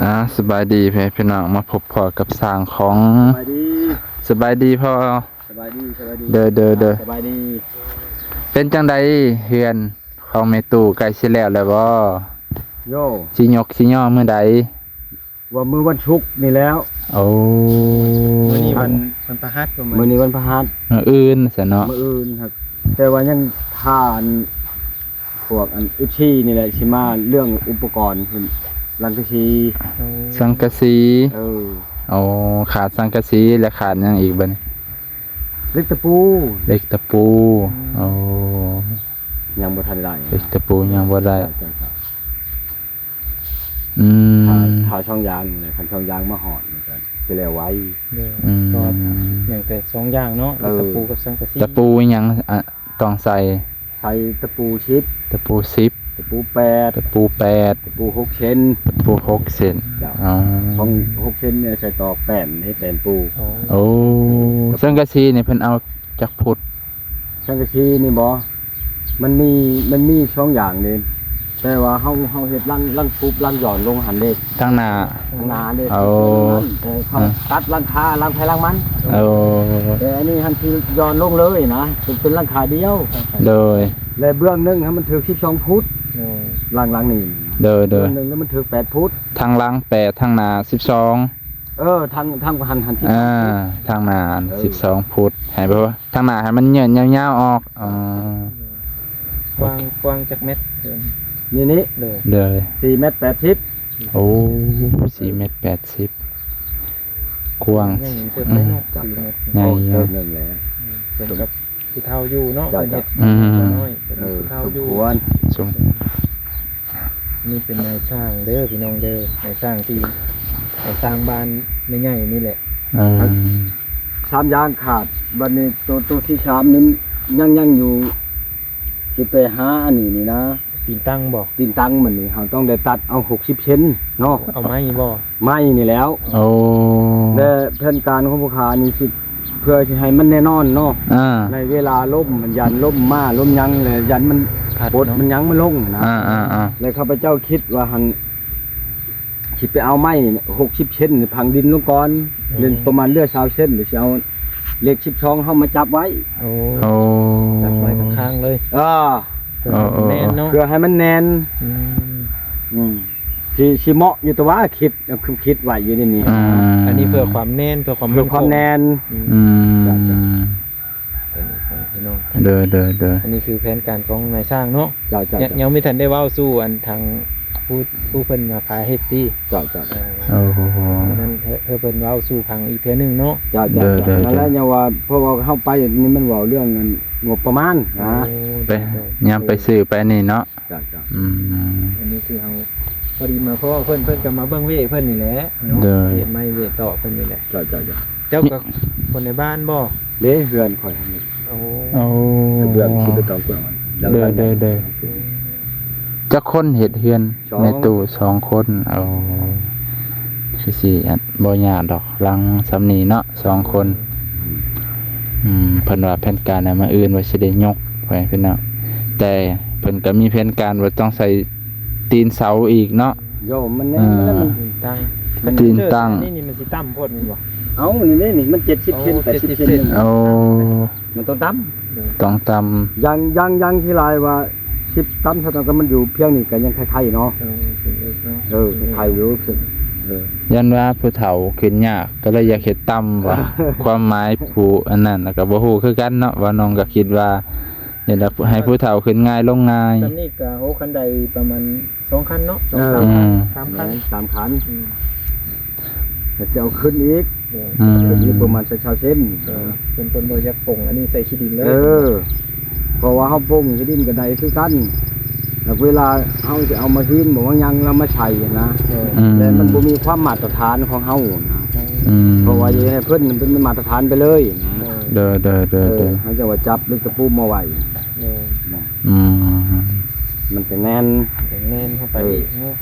ອ່າ ສະບາຍດີພໍ່ແມ່ພີ່ນ້ອງ ມາພົບພໍ້ກັບຊ່າງຂອງ ສະບາຍດີ ສະບາຍດີພໍ່ ສະບາຍດີ ສະບາຍດີ ເດີ ເດີ ເດີ ສະບາຍດີ. ເປັນຈັ່ງໃດເຮືອນຂອງແມ່ຕູ້ ໃກ້ຊິແລ້ວແລ້ວບໍ່? ໂຍ ຊິຍົກຊິຍໍມື້ໃດ? ວ່າມື້ວັນສຸກນີ້ແລ້ວ. ໂອ້ ມື້ນີ້ວັນ ວັນພະຫັດບໍ່? ມື້ນີ້ວັນພະຫັດ ມື້ອື່ນຊັ້ນເນາະ ມື້ອື່ນຄັບ. ແຕ່ວ່າຍັງຖ້າອັນ ພວກອັນ ເອັຟຊີ ນີ້ແຫຼະ ຊິມາເລື່ອງອຸປະກອນ ເຊັ່ນ ສັງກະສີ ໂອ້ ສັງກະສີ ເອີ ໂອ້ ຂາດສັງກະສີ ແລະ ຂາດຫຍັງອີກບັດນີ້? ເຫຼັກຕະປູ ເຫຼັກຕະປູ ອືມ ໂອ້ ຍັງບໍ່ທັນໄດ້ ເຫຼັກຕະປູຍັງບໍ່ໄດ້ ເຈົ້າ ເຈົ້າ ເຈົ້າ. ອືມ ຖ້າ ຖ້າຊ່ອງຢາງນີ້ແຫຼະ ຄັນຊ່ອງຢາງມາຮອດນີ້ກໍຊິແລ້ວໄວ ໂດຍ ອືມ ກໍຍັງແຕ່ຊ່ອງຢາງເນາະ ເອີ ຕະປູກັບສັງກະສີ ຕະປູຫຍັງ ອະ ຕ້ອງໃສ່ ໃສ່ຕະປູສິບ ຕະປູສິບ ຕະປູແປດ ຕະປູແປດ ຕະປູຫົກເຊັນ ຕະປູຫົກເຊັນ ເຈົ້າ ອໍ ຂອງຫົກເຊັນນີ້ໃສ່ຕອກແປ້ນ ໃຫ້ແປ້ນປູ ໂອ້ ໂອ້ ສັງກະສີນີ້ເພິ່ນເອົາຈັກຟຸດ? ສັງກະສີນີ້ບໍ່ ມັນມີ ມັນມີສອງຢ່າງເດ້ ແຕ່ວ່າເຮົາ ເຮົາເຮັດຫຼັງ ຫຼັງປຸບ ຫຼັງຢ່ອນລົງຫັ້ນເດ້ ທາງໜ້າ ທາງໜ້າເດ້ ເອົາ ເອີ ເຂົາ ອ່າ ຕັດຫຼັງຄາ ຫຼັງໃຜຫຼັງມັນ ໂອ້ ແຕ່ອັນນີ້ຫັ້ນຄືຢ່ອນລົງເລີຍນະ ເປັນ ເປັນຫຼັງຄາດຽວ ໂດຍ ແລະເບື້ອງໜຶ່ງຫັ້ນມັນຖືກສິບສອງຟຸດ ໂດຍ ຫຼັງ ຫຼັງນີ້ ໂດຍ ໂດຍ ເບື້ອງໜຶ່ງນີ້ມັນຖືກແປດຟຸດ ທາງຫຼັງແປດ ທາງໜ້າສິບສອງ ເອີ ທາງ ທາງຫັ້ນ ຫັ້ນສິບສອງ ອ່າ ທາງໜ້າ ເອີ ສິບສອງຟຸດ ໃຫ້ແບບວ່າ ທາງໜ້າໃຫ້ມັນເຍີ້ນຍາວໆອອກ ອໍ ກວ້າງ ກວ້າງຈັກແມັດ? ນີ້ນີ້ ໂດຍ ໂດຍ ສີ່ແມັດແປດສິບ ໂອ້ ສີ່ແມັດແປດສິບ ກວ້າງ ໃຫຍ່ເຕີບເລີຍເນາະ ອືມ ສີ່ແມັດ ໃຫຍ່ ເຕີບໜຶ່ງແຫຼະ ອືມ ສົມກັບຜູ້ເຖົ້າຢູ່ເນາະ ເຈົ້າ ເພິ່ນເຮັດ ເຈົ້າ ອືມ ນ້ອຍ ເອີ ຜູ້ເຖົ້າຢູ່ ສົມຄວນ ສົມ ນີ້ເປັນນາຍຊ່າງເດີພີ່ນ້ອງເດີ ນາຍຊ່າງທີ່ ນາຍຊ່າງບ້ານແມ່ໃຫຍ່ນີ້ແຫຼະ ເອີ ສາມຢ່າງຂາດ ບັດນີ້ໂຕ ໂຕທີສາມນີ້ຍັງ ຍັງຢູ່ ຊິໄປຫາອັນນີ້ນີ້ນະ ຕີນຕັ້ງບໍ່? ຕີນຕັ້ງມັນນີ້ ເຮົາຕ້ອງໄດ້ຕັດເອົາຫົກສິບເຊັນເນາະ ເອົາໄມ້ບໍ່? ໄມ້ນີ້ແຫຼ້ວ ໂອ້ ແລະແຜນການຂອງຜູ້ຂ້ານີ້ຊິ ເພື່ອຊິໃຫ້ມັນແນ່ນອນເນາະ ອ່າ ໃນເວລາລົມ ມັນຢ້ານລົມມາ ລົມຫຍັງ ແລະຢ້ານມັນປົດ ມັນຫຍັງ ມັນລົງນະ ອ່າໆໆ ແລະຂ້າພະເຈົ້າຄິດວ່າຫັ້ນ ຊິໄປເອົາໄມ້ຫົກສິບເຊັນຝັງດິນລົງກ່ອນ ອືມ ເຫຼືອປະມານເຫຼືອຊາວເຊັນ ແລ້ວຊິເອົາເຫຼັກສິບສອງເຮົາມາຈັບໄວ້ ໂອ້ ໂອ້ ຈັບໄວ້ຂ້າງໆເລີຍ ເອີ ເພື່ອໃຫ້ມັນແໜ້ນເນາະ ເພື່ອໃຫ້ມັນແໜ້ນ ອືມ ອືມ ຊິ ຊິເໝາະຢູ່ ແຕ່ວ່າຄິດ ຄິດໄວ້ຢູ່ນີ້ ອ່າ ອັນນີ້ເພື່ອຄວາມແໜ້ນ ເພື່ອຄວາມ ເພື່ອຄວາມແໜ້ນ ອືມ ອືມ ເຈົ້າ ເຈົ້າ ໂດຍ ໂດຍ ໂດຍ ອັນນີ້ຄືແຜນການຂອງນາຍຊ່າງເນາະ ເຈົ້າ ເຈົ້າ ເຈົ້າ ຍັງ ຍັງບໍ່ທັນໄດ້ເວົ້າສູ່ອັນທາງຜູ້ ຜູ້ເພິ່ນມາພາເຮັດຕິ ເຈົ້າ ເຈົ້າ ເອີ ໂອ້ໂຫ ນັ້ນ ໃຫ້ ໃຫ້ເພິ່ນເວົ້າສູ່ຟັງອີກເທື່ອໜຶ່ງເນາະ ເຈົ້າ ເຈົ້າ ໂດຍ ໂດຍ ນັ້ນແຫຼະ ໂດຍ ຍັງວ່າ ເພາະວ່າເຮົາໄປນີ້ມັນເວົ້າເລື່ອງງົບປະມານນະ ໂອ້ ໄປ ໂດຍ ຍາມໄປຊື້ໄປນີ້ເນາະ ເຈົ້າ ເຈົ້າ ອືມ ອັນນີ້ຄືເຮົາພໍດີມາພໍ້ເພິ່ນ ເພິ່ນກໍມາເບິ່ງເວເພິ່ນນີ້ແຫຼະເນາະ ໂດຍ ເຮັດໄມ້ເວຕໍ່ເພິ່ນນີ້ແຫຼະ ເຈົ້າ ເຈົ້າ ເຈົ້າ ເຈົ້າກໍຄົນໃນບ້ານບໍ່? ເດ້ ເຮືອນຂ້ອຍຫັ້ນ ໂອ້ ໂອ້ ກະເບື້ອງຊິໄປຕອງກວາງ ໂດຍ ໂດຍ ໂດຍ ຈັກຄົນເຮັດເຮືອນ? ສອງ ໃນຕູ້ສອງຄົນ ໂອ້ ຄືຊິບໍ່ຍາກດອກ ຫຼັງສ່ຳນີ້ເນາະ ສອງຄົນ ອືມ ອືມ ເພິ່ນວ່າແຜນການໃນມື້ອື່ນວ່າຊິໄດ້ຍົກໄປພີ່ນ້ອງ ແຕ່ເພິ່ນກໍມີແຜນການວ່າຕ້ອງໃສ່ຕີນເສົາອີກເນາະ ໂຍມ ມັນ ອ່າ ມັນຕີນຕັ້ງ ນີ້ ນີ້ມັນຊິຕ່ຳໂພດແມ່ນບໍ່? ເອົ້າ ນີ້ເດ້ ນີ້ມັນເຈັດສິບເຊັນ ໂອ້ ແປດສິບເຊັນ ແປດສິບເຊັນ ໂອ້ ມັນຕ້ອງຕ່ຳ ຕ້ອງຕ່ຳ ຢ່າງ ຢ່າງ ຢ່າງທີ່ຫຼາຍວ່າສິບຕ່ຳ ຖ້າຕ່ຳກໍມັນຢູ່ພຽງນີ້ກໍຍັງໄຄໆເນາະ ເອີ ເປັນເອີກເນາະ ເອີ ໄຄຢູ່ ເອີ ຢ້ານວ່າຜູ້ເຖົ້າຂຶ້ນຍາກ ກໍເລີຍຢາກເຮັດຕ່ຳວ່າ ຄວາມໝາຍຜູ້ອັນນັ້ນ ແລ້ວກໍບໍ່ຮູ້ຄືກັນເນາະ ວ່ານ້ອງກໍຄິດວ່າ ນີ້ລະ ໃຫ້ຜູ້ເຖົ້າຂຶ້ນງ່າຍລົງງ່າຍ ສ່ຳນີ້ກໍ ໂອ້ ຄັນໄດປະມານສອງຄັນເນາະ ເອີ ສອງ ສາມ ອືມ ຄັນ ສາມຄັນ ແມ່ນ ສາມຄັນ ອືມ ກໍຊິເອົາຂຶ້ນອີກ ເອີ ອືມ ຂຶ້ນອີກປະມານຊາວເຊັນ ເອີ ເພິ່ນ ເພິ່ນບໍ່ຢາກປົງອັນນີ້ໃສ່ຂີ້ດິນເລີຍ ເອີ ເພາະວ່າເຮົາປົງຂີ້ດິນກໍໄດ້ຄືກັນ ແລ້ວເວລາເຮົາຊິເອົາມາຫີນບໍ່ມາຫຍັງແລ້ວມາໃສ່ນະ ເອີ ອືມ ແຕ່ມັນບໍ່ມີຄວາມມາດຕະຖານຂອງເຮົານະ ອືມ ເພາະວ່າຢາກໃຫ້ເພິ່ນເປັນມາດຕະຖານໄປເລີຍນະ ເອີ ໂດຍ ໂດຍ ໂດຍ ເອີ ໂດຍ ເຮົາຈະວ່າຈັບເຫຼັກຕະປູມາໄວ້ ໂດຍ ອືມ ມັນຈະແໜ້ນ ແໜ້ນເຂົ້າໄປ ເອີ ອີກເນາະ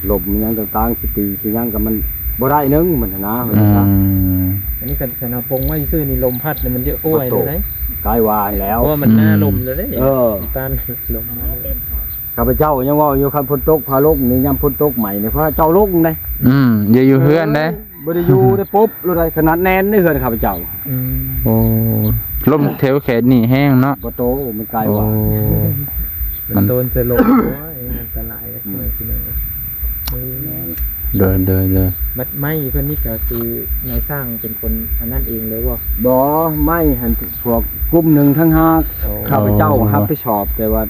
ລົມຫຍັງຕ່າງໆ ຊິຕີຊິຫຍັງກໍມັນບໍ່ໄດ້ໜຶ່ງມັນນະ ອືມ ອັນນີ້ຄັນ ຄັນເຮົາປົງໄວ້ຊື່ນີ້ ລົມພັດນີ້ມັນຈະໂອ້ຍເລີຍ ກາຍວ່າແລ້ວ ເພາະວ່າມັນໜ້າ ອືມ ລົມເລີຍເດ້ ເອີ ຕ້ານລົມມາເລີຍ ຂ້າພະເຈົ້າຍັງເວົ້າຢູ່ ຄັນຝົນຕົກພາລົງນີ້ ຍາມຝົນຕົກໃໝ່ນີ້ ພາເຈົ້າລົງເດ້. ອືມ ຢ່າຢູ່ເຮືອນເດ້. ບໍ່ໄດ້ຢູ່ໄດ້ປົບໂລດໃດ ຂະໜາດແໜ້ນໃນເຮືອນຂ້າພະເຈົ້າ. ອືມ ໂອ້ ລົມແຖວແຂດນີ້ແຮງເນາະ. ບໍ່ໂຕ ມັນກາຍວ່າ ໂອ້ ມັນໂດນໃສ່ລົມ ໂອ້ຍ ອັນຕະລາຍເດ້ ອືມ ພີ່ນ້ອງ. ເອີ ໂດຍ ໂດຍ ໂດຍ. ບັດໄມ້ເພິ່ນນີ້ກໍຄືນາຍຊ່າງເປັນຄົນອັນນັ້ນເອງເລີຍບໍ່? ບໍ່ ໄມ້ຫັ້ນພວກກຸ່ມໜຶ່ງຕ່າງຫາກ. ໂອ້ ຂ້າພະເຈົ້າຮັບຜິດຊອບ ແຕ່ວ່າ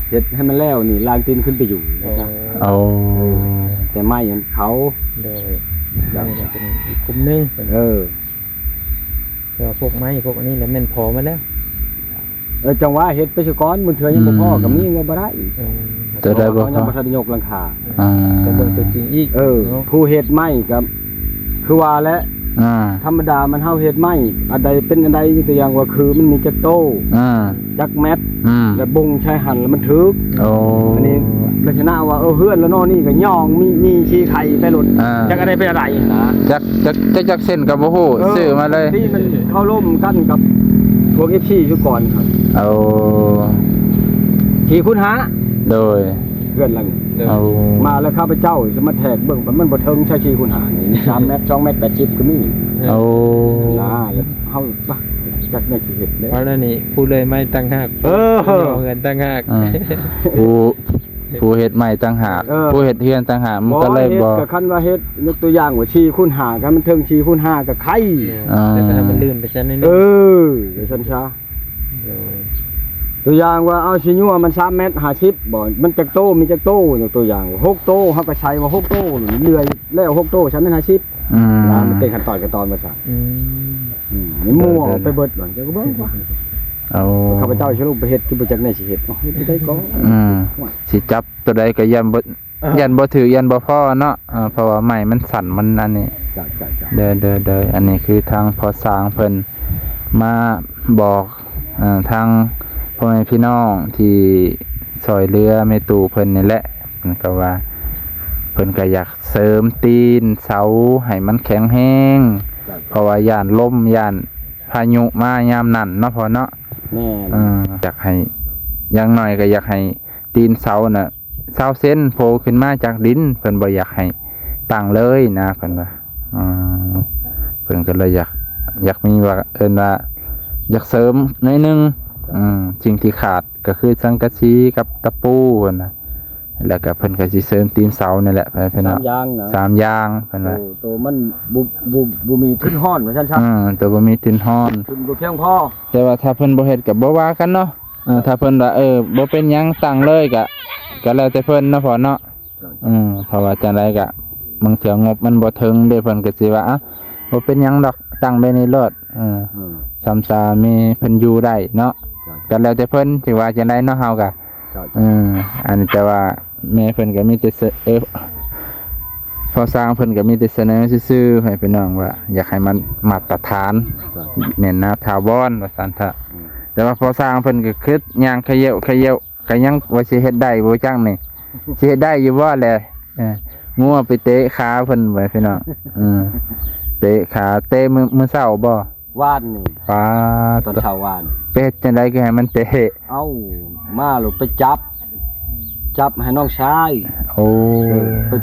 ເຮັດໃຫ້ມັນແລ້ວນີ້ ລ້າງຕີນຂຶ້ນໄປຢູ່. ໂອ້ ແຕ່ໄມ້ຫັ້ນເຂົາ ໂດຍ ແລ້ວກໍເປັນອີກກຸ່ມໜຶ່ງ. ເອີ ແຕ່ວ່າພວກໄມ້ພວກອັນນີ້ແຫຼະແມ່ນພໍໝົດແລ້ວ. ເອີ ຈັ່ງວ່າເຮັດໄປຊະກ່ອນ ບາງເທື່ອຍັງບໍ່ພໍ ອືມ ກໍມີ ຍັງບໍ່ໄດ້. ອືມ ແຕ່ໄດ້ບໍ່ພໍ ເຮົາຍັງບໍ່ທັນໄດ້ຍົກຫຼັງຄາ. ອ່າ ຕ້ອງເບິ່ງຕົວຈິງອີກ. ເອີ ເນາະ ຜູ້ເຮັດໄມ້ກໍຄືວ່າແຫຼະ ອ່າ ທຳມະດາມັນເຮົາເຮັດໄມ້ ອັນໃດເປັນອັນໃດ ຍົກຕົວຢ່າງວ່າຄືມັນມີຈັກໂຕ ອ່າ ຈັກແມັດ ອືມ ແລ້ວບົ່ງໃສ່ຫັ້ນແລ້ວມັນຖືກ. ໂອ້ ອັນນີ້ລັກສະນະວ່າ ເອີ ເຮືອນລະເນາະ ນີ້ກໍຍ່ອງມີ ມີຂີ້ໄຂ່ໄປໂລດ ອ່າ ຈັກອັນໃດເປັນອັນໃດຫັ້ນນະ ຈັກ ຈັກ ຈັກ ຈັກເສັ້ນກໍບໍ່ຮູ້. ເອີ ຊື້ມາເລີຍ ທີ່ມັນເຂົ້າລົມກັນກັບພວກເອັຟຊີຊຸກ່ອນ. ໂອ້ ສີ່ຄູນຫ້າ ໂດຍ ເຮືອນຫຼັງ ໂອ້ ມາແລ້ວຂ້າພະເຈົ້າຊິມາແທກເບິ່ງ ມັນບໍ່ເຖິງໃຊ້ສີ່ຄູນຫ້ານີ້ ສາມແມັດ ສອງແມັດແປດສິບກໍມີ. ໂອ້ ນະ ເຮົາ ປະ ຈັກແມ່ນຊິເຮັດເດ້. ເອົາແລ້ວນີ້ ຜູ້ເລື່ອຍໄມ້ຕ່າງຫາກ ເອີ ເຮືອນຕ່າງຫາກ. ອ່າ ຜູ້ ຜູ້ເຮັດໄມ້ຕ່າງຫາກ ເອີ ຜູ້ເຮັດເຮືອນຕ່າງຫາກ ມັນກໍເລີຍບໍ່ ບໍ່ເຮັດ ກໍຄັນວ່າເຮັດ ຍົກຕົວຢ່າງວ່າສີ່ຄູນຫ້າ ຄັນມັນເຖິງສີ່ຄູນຫ້າກໍໄຄ. ອ່າ ແຕ່ກໍໃຫ້ມັນລື່ນໄປຊັ້ນໜ້ອຍໜຶ່ງ. ເອີ ໄປຊັ້ນຊະ. ໂດຍ ຕົວຢ່າງວ່າ ເອົາ ຊິຍົວມັນສາມແມັດຫ້າສິບບໍ ມັນຈັກໂຕ ມີຈັກໂຕ ຍົກຕົວຢ່າງ ຫົກໂຕ ເຮົາກໍໃສ່ວ່າຫົກໂຕ ເລື່ອຍແລ້ວຫົກໂຕ ສາມແມັດຫ້າສິບ. ອືມ ນະ ມັນເປັນຂັ້ນຕອນ ຂັ້ນຕອນວ່າຊັ້ນ. ອືມ ອືມ ອັນນີ້ມົ່ວໄປເບິດ ເຈົ້າກໍເບິ່ງວ່າ ເອົາ ຂ້າພະເຈົ້າຊິລົງໄປເຮັດ ຄືບໍ່ຈັກແນວຊິເຮັດເນາະ ເຮັດໄດ້ກໍ ອືມ ໂອ້ຍ ຊິຈັບຕົວໃດກໍຢ້ານບໍ່ ເອີ ຢ້ານບໍ່ຖືກ ຢ້ານບໍ່ພໍເນາະ. ເອີ ເພາະວ່າໄມ້ມັນສັ້ນ ມັນອັນນີ້. ຈ້ະ ຈ້ະ ຈ້ະ ໂດຍ ໂດຍ ໂດຍ. ອັນນີ້ຄືທາງພໍ່ຊ່າງເພິ່ນມາບອກ ເອີ ທາງພໍ່ແມ່ພີ່ນ້ອງທີ່ຊ່ອຍເຫຼືອແມ່ຕູ້ເພິ່ນນີ້ແຫຼະ ເພິ່ນກໍວ່າ ເພິ່ນກໍຢາກ ເສີມຕີນເສົາໃຫ້ມັນແຂງແຮງ ເພາະວ່າຢ້ານລົມ ຢ້ານພາຍຸມາຍາມນັ້ນເນາະພໍ່ເນາະ. ແມ່ນ ເອີ ຢາກໃຫ້ ຢ່າງໜ້ອຍກໍຢາກໃຫ້ຕີນເສົານະຊາວເຊັນໂຜຂຶ້ນມາຈາກດິນ ເພິ່ນບໍ່ຢາກໃຫ້ຕັ້ງເລີຍນະ ເພິ່ນວ່າ. ເອີ ເພິ່ນກໍເລີຍຢາກ ຢາກມີວ່າ ເອີ້ນວ່າຢາກເສີມໜ້ອຍໜຶ່ງ. ເອີ ສິ່ງທີ່ຂາດກໍຄືສັງກະສີກັບຕະປູ ເພິ່ນວ່າ. ແລ້ວກໍເພິ່ນກໍຊິເສີມຕີນເສົານີ້ແຫຼະ ພີ່ນ້ອງ ສາມຢ່າງນະ ສາມຢ່າງເພິ່ນວ່າ. ໂຕ ໂຕມັນບໍ່ ບໍ່ ບໍ່ມີທຶນຮອນວ່າຊັ້ນຊະ. ເອີ ໂຕບໍ່ມີທຶນຮອນ ທຶນບໍ່ພຽງພໍ. ແຕ່ວ່າຖ້າເພິ່ນບໍ່ເຮັດກໍບໍ່ວ່າກັນເນາະ. ເອີ ຖ້າເພິ່ນວ່າ ເອີ ບໍ່ເປັນຫຍັງ ຕັ້ງເລີຍກໍ ກໍແລ້ວແຕ່ເພິ່ນເນາະພໍ່ເນາະ. ເອີ ເພາະວ່າຈັ່ງໃດກໍບາງເທື່ອງົບມັນບໍ່ເຖິງເດ້ ເພິ່ນກໍຊິວ່າ ອະ ບໍ່ເປັນຫຍັງດອກ ຕັ້ງແບບນີ້ໂລດ. ເອີ ອືມ ສ່ຳຊາແມ່ເພິ່ນຢູ່ໄດ້ເນາະ. ກໍແລ້ວແຕ່ເພິ່ນຊິວ່າຈັ່ງໃດເນາະ ເຮົາກໍ ເອີ ອັນນີ້ແຕ່ວ່າແມ່ເພິ່ນກໍມີແຕ່ສະ ເອີ ພໍ່ຊ່າງເພິ່ນກໍມີແຕ່ສະເໜີຊື່ໆ ໃຫ້ພີ່ນ້ອງວ່າຢາກໃຫ້ມັນມາດຕະຖານ ແໜ້ນໜາຖາວອນວ່າຊັ້ນເຖາະ. ອືມ ແຕ່ວ່າພໍ່ຊ່າງເພິ່ນກໍຄິດຍ່າງຂະເຢວຂະເຢວ ກໍຍັງວ່າຊິເຮັດໄດ້ບໍ່ຈັກນີ້ ຊິເຮັດໄດ້ຢູ່ບໍ່ແຫຼະ. ເອີ ງົວໄປເຕະຂາເພິ່ນໄວ້ພີ່ນ້ອງ. ເອີ ເຕະຂາ ເຕະມື້ ມື້ເຊົ້າບໍ່? ວານນີ້ ປາດ ຕອນເຊົ້າວານ ໄປເຮັດຈັ່ງໃດຄືໃຫ້ມັນເຕະ? ເອົ້າ ມາໂລດໄປຈັບ ຈັບໃຫ້ນ້ອງຊາຍ. ໂອ້ ເອີ ໄປ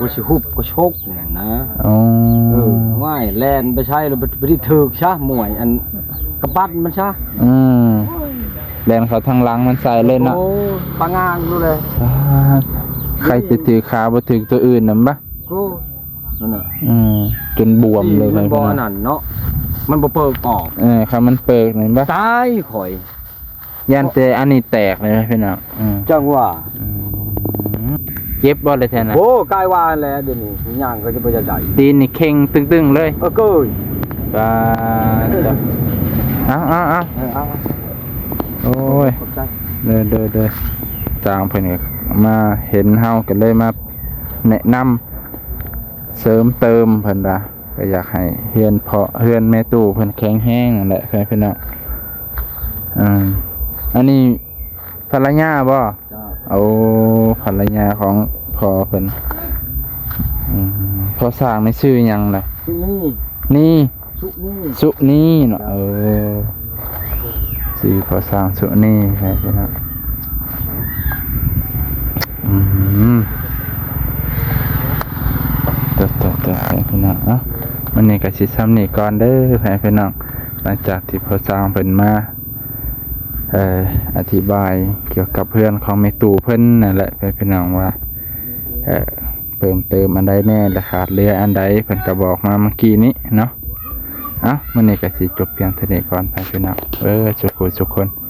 ວ່າຊິຮຸບກະຊົກນັ້ນນະ. ໂອ້ ເອີ ວ້າຍ ແລ່ນໄປໃສ ແລ້ວໄປ ໄປຖືກຊະ ໝວຍ ອັນກະປັ້ນມັນຊະ. ອືມ ແລ່ນເຂົ້າທາງຫຼັງມັນໃສ່ເລີຍເນາະ. ໂອ້ ປະງາງຢູ່ເລີຍ. ປາດ ໃຄແຕ່ຖືກຂາ ບໍ່ຖືກຕົວອື່ນນຳບະ. ໂອ້ ນັ້ນນະ ອືມ ຈົນບວມເລີຍ ມັນບໍ່ ພີ່ນ້ອງ ອັນນັ້ນເນາະ ມັນບໍ່ເປີກອອກ. ເອີ ຄັນມັນເປີກນີ້ບະ ຕາຍຂ້ອຍ ຢ້ານແຕ່ອັນນີ້ແຕກເລີຍພີ່ນ້ອງ. ອືມ ຈັ່ງວ່າ ອືມ ເຈັບບໍ່ລະແທ້ນະ? ໂອ້ ກາຍວ່າແຫຼະ ດຽວນີ້ຍ່າງກໍຈະບໍ່ຢາກໄດ້ ຕີນນີ້ເຄັ່ງຕຶງໆເລີຍ. ເອີ ເກີຍ ປາດ ເອົາ ເອົາ ເອົາ ເອີ ເອົາ ໂອ້ຍ ຂອບໃຈ. ເດີ ເດີ ເດີ ຊ່າງເພິ່ນກໍມາເຫັນເຮົາ ກໍເລີຍມາແນະນຳເສີມເຕີມເພິ່ນວ່າ ກໍຢາກໃຫ້ເຮືອນພໍ່ ເຮືອນແມ່ຕູ້ເພິ່ນແຂງແຮງນັ້ນແຫຼະ ເພື່ອນພີ່ນ້ອງ. ອ່າ ອັນນີ້ພັນລະຍາບໍ່? ເຈົ້າ ໂອ້ ພັນລະຍາຂອງພໍ່ເພິ່ນ. ອືມ ພໍ່ຊ່າງນີ້ຊື່ຫຍັງລະ? ສຸນີ. ນີ ສຸນີ ສຸນີເນາະ. ເອີ ຊື່ພໍ່ຊ່າງສຸນີ ໃຊ່ພີ່ນ້ອງ. ອືມ ຕົກໆໆ ພີ່ນ້ອງເນາະ. ມື້ນີ້ກໍຊິຊ່ຳນີ້ກ່ອນເດີ ພີ່ນ້ອງ. ຫຼັງຈາກທີ່ພໍ່ຊ່າງເພິ່ນມາ ເອີ ອະທິບາຍກ່ຽວກັບເຮືອນຂອງແມ່ຕູ້ເພິ່ນນັ້ນແຫຼະ ພີ່ນ້ອງ ວ່າ ເອີ ເພີ່ມເຕີມອັນໃດແດ່ ແລະ ຂາດເຫຼືອອັນໃດ ເພິ່ນກໍບອກມາເມື່ອກີ້ນີ້ເນາະ. ເອົ້າ ມື້ນີ້ກໍຊິຈົບພຽງເທົ່ານີ້ກ່ອນ ພີ່ນ້ອງເອີ ສຸກຜູ້ສຸກຄົນ.